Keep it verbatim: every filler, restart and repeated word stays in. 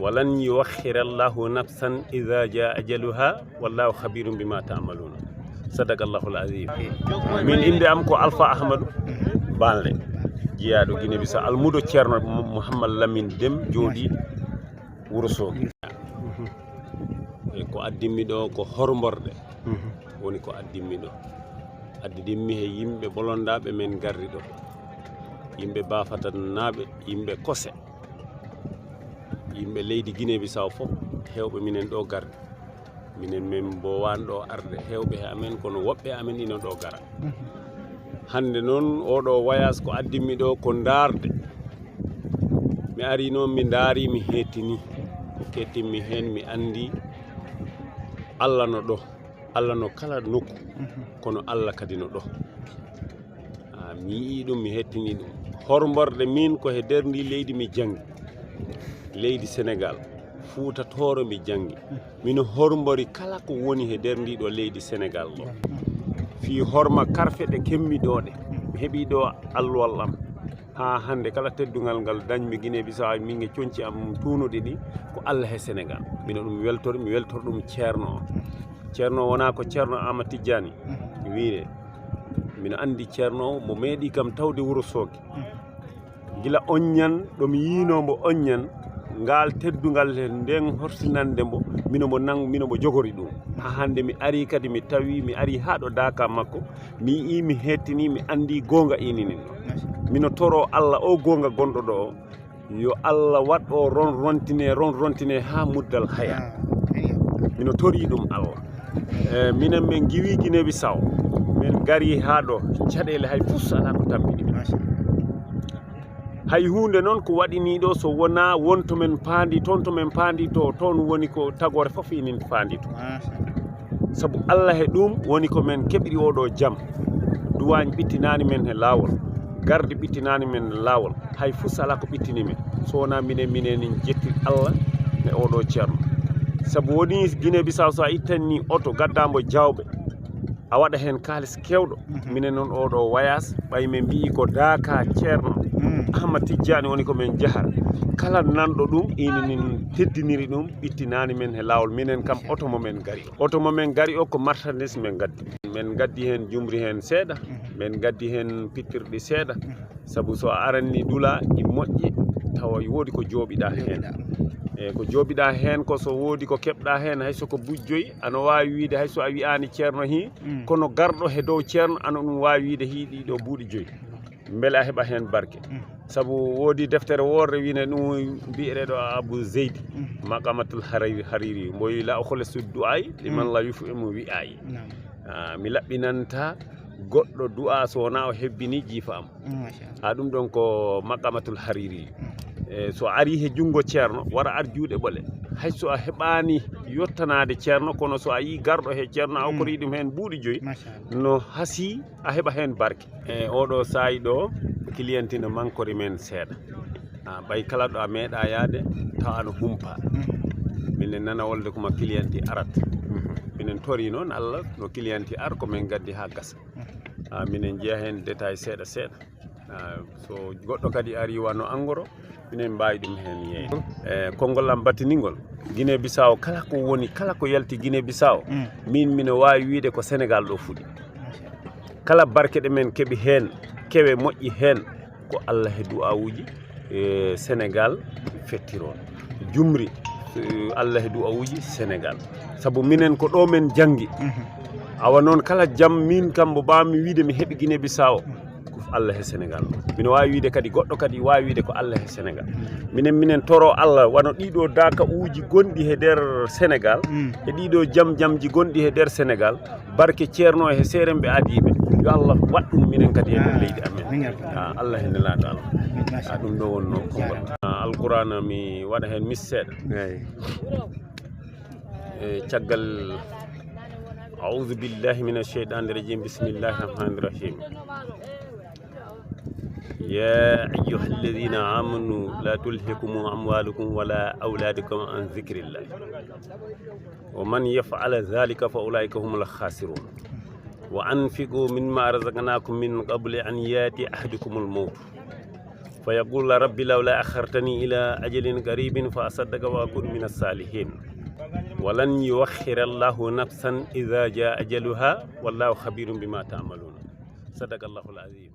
ولن يؤخر الله نفسا إذا جاء أجلها والله خبير بما تعملون. صدق الله العظيم. Min innde am ko Alpha Ahmadou Banle, jiyaaɗo Guinée Bissau, almudo Ceerno Mouhammad Lamine Dem, jooɗi Wuro Soogi. E ko addimmi ɗo ko hormborɗe. Woni ko addimmi ɗo. Addidimmi he yimɓe bolondaaɓe men garri ɗo. Yimɓe Bafatanaaɓe, yimɓe Kose. Yimɓe leydi Guinée Bissau fof, heewɓe minen ɗo gardi. Minen min mboowaani ɗo arde, heewɓe he amen, kono woɓɓe amen ina ɗo gara. Hannde noon, oɗo voyage ko addimmi ɗo ko ndaarde. Mi ari noon, mi ndaari, mi heettini. Ko kettimmi heen, mi anndi Allah no ɗo. Allah no kala nokku, kono Allah kadi no ɗo. Ah, mi yii ɗum, mi hettini ɗum. Hormborɗe min ko he nder ndi leydi mi janngi. Leydi Senegal, Fuuta Tooro mi janngi. Mino hormbori kala ko woni he nder ndi ɗo leydi Senegal ɗo. Fii horma karfe ɗe kemmi ɗo ɗe. Mi heɓi ɗo alluwal am. Haa hannde kala teddungal ngal dañmi Guinée Bissau, min e conci am tuunuɗi ɗi, ko Allah he Senegal. Mino ɗum weltori, mi weltori ɗum Ceerno o. Ceerno o wonaa ko Ceerno Aama Tijjaani wiyee. Mino anndi Ceerno o, mo meeɗi kam tawde Wuro Soogi. Gila oññan, ɗo mi yiinoo mbo oññan, ngaal teddungal he nden horsinande mbo, mino mbo nang-, mino mbo jogori ɗum. Haa hannde mi ari kadi mi tawi, mi ari haa ɗo daaka makko, mi yii, mi hettini, mi anndi goonga inini ɗum. Mino toro Allah o goonga gonɗo ɗo o, yo Allah waɗ o ron rontine, ron rontine haa muddal haya. Ah, eyo. Mino tori ɗum Allah. E, minen min ngiwi Guinée Bissau. Min ngari haa ɗo, caɗeele hay fus alaa ko tampini min. Machallah. Hay huunde noon ko waɗini ɗo so wonaa won to min paandi toon, to min paandi to, toon woni ko tagoore fof inin paandi to. Machallah. Sabu Allah he ɗum woni ko min keɓiri oɗo jam. Duwaañ ɓittinaani min he laawol, gardi ɓittinaani min he laawol, hay fus alaa ko ɓittini min. So wonaa minen, minen en jetti Allah e oɗo Ceerno. Sabu woni Guinée Bissau so a ittanni oto gaddaambo jawɓe, a waɗa heen kaalis keewɗo. Mhm. Minen noon oɗo voyage, ɓay min mbiyi ko daaka Ceerno Mhm. Ahmad Tijjaani woni ko min jahar. Kala nanɗo ɗum, inin teddiniri ɗum, ɓittinaani min he laawol. Minen kam oto mo min ngari o. Oto mo min ngari o ko marchandise min ngaddi. Min ngaddi heen jumri heen seeɗa, Mhm. min ngaddi heen pittirɗi seeɗa. Mhm. Sabu so a aranni dula, i moƴƴi, tawa i woodi ko jooɓiɗa heen. Jooɓiɗa. E ko jooɓiɗa heen ko so woodi ko keɓɗa heen, hay so ko buuɗi joyi, ano waawi wiide hay so a wiyaani Ceerno hii, Mm. kono garɗo he dow Ceerno, ano ɗum waawi wiide hii ɗii ɗo buuɗi joyi. Mbele a heɓa heen barke. Mm. Sabu woodi deftere woorre wiyne ɗum biyereeɗo Abu Zeydi, Mm. Maqamatul Hariri, Hariri, mbo wi la ukhlisu du'ai liman Mm. la yufhimu wi'ai. Naam. Ah, mi laɓɓinanta goɗɗo du'a so wonaa o hebbini jiifa am. Machallah. Ha ɗum ɗon ko Maqamatul Hariri. Mm. E, so a ari he junngo Ceerno, wara ar juuɗe ɓole. Hay so a heɓaani yottanaade Ceerno, kono so a yii garɗo he Ceerno, a Mm. okkorii ɗum heen buuɗi joyi, Machallah. no hasii a heɓa heen barke. E oɗo saa'i ɗo, client no mankori men seeɗa. Ah, ɓay kala ɗo a meeɗa yaade, tawa ano humpa. Mm. Minen nana wolde ko ma client arat. Mhm. Minen tori noon Allah no client ar ko min ngaddi haa gasa. Mhm. Ah, minen njiya heen détail seeɗa seeɗa. Ah, so goɗɗo kadi ari wano angoro, minen mbaawi ɗum heen yeey. E konngol am battiningol, Guinée Bissau, kala ko woni, kala ko yalti Guinée Bissau, Mm. min mino waawi wiide ko Senegal ɗo fuɗi. Machallah. Kala barke ɗe men keɓi heen, kewe moƴƴi heen, ko Allah he du'aawuuji, e, Senegal fettiro. Jumri, e, Allah he du'aawuuji Senegal. Sabu minen ko ɗo men janngi. Mhm. Awa noon kala jam min kam mbo mbaawmi wiide mi heɓi Guinée Bissau, ko Allah he Senegal. Mino waawi wiide kadi goɗɗo kadi waawi wiide ko Allah he Senegal. Minen, minen toro Allah wano ɗiɗo daaka'uuji gonɗi he nder Senegal, Mm. e ɗiɗo jam jamji gonɗi he nder Senegal, barke Ceerno he seeremɓe adiiɓe. Yo Allah waɗ ɗum minen kadi e nder Ah, leydi amen. min yarda. Ah, Allah he nelaaɗo Allah. Machallah. Ah, ɗum ɗo wonno konngol. Jaaraama. Ah, Alqur'aana mi waɗa heen mis seeɗa. Eey. E caggal, أعوذ بالله من الشيطان الرجيم. بسم الله الرحمن الرحيم. يا أيها الذين آمنوا لا تلهكم أموالكم ولا أولادكم عن ذكر الله. ومن يفعل ذلك فأولئك هم الخاسرون. وأنفقوا مما رزقناكم من قبل أن يأتي أحدكم الموت. فيقول: رب لولا أخرتني إلى أجل قريب فأصدق وأكون من الصالحين. ولن يؤخر الله نفسا إذا جاء أجلها والله خبير بما تعملون. صدق الله العظيم.